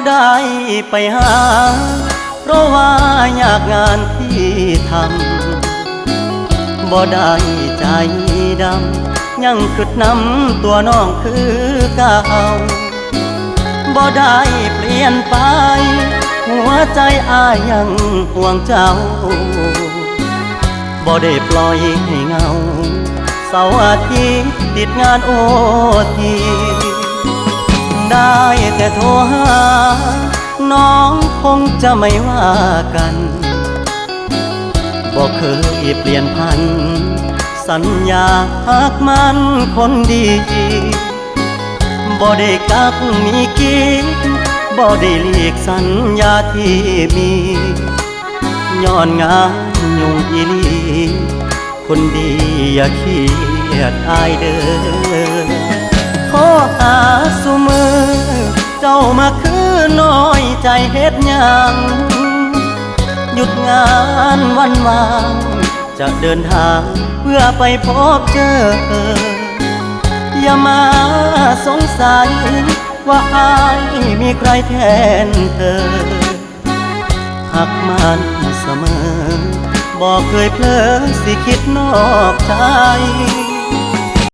ໄດ້ໄປຫາ ເພາະວ່າຍາກງານທີ່ທຳ ບໍ່ໄດ້ໃຈດຳ ຍັງຄິດນຳຕົວນ້ອງຄືເກົ່າ ບໍ່ໄດ້ປ່ຽນໄປ ຫົວໃຈອ້າຍຍັງຫ່ວງເຈົ້າ ບໍ່ໄດ້ປ່ອຍໃຫ້ເຫງົາ ເສົາອາທິດຕິດງານໂອທີ ໄດ້ແຕ່ໂທຫາ ນ້ອງຄົງຈະໄມ່ວ່າກັນ ບໍ່ເຄີຍປ່ຽນຜັນ ສັນຍາຮັກໝັ້ນຄົນດີ ບໍ່ໄດ້ກັກມີກີດ ບໍ່ໄດ້ຫຼີກສັນຍາທີ່ມີ ຍ້ອນງານຫຍຸ້ງອີ່ຫຼີ ຄົນດີຢ່າຄຽດອ້າຍເດີ ໂທຫາຊຸມື້ ເຈົ້າມາຄືນ້ອຍໃຈເຮັດຫຍັງ ຢຸດງານວັນວ່າງ ຈະເດີນທາງເພື່ອໄປພົບເຈີ ຢ່າມາສົງໄສວ່າອ້າຍມີໃຄແທນເທີ ຮັກໝັ້ນສະເໝີ ບໍ່ເຄີຍເຜີຊິຄິດນອກໃຈ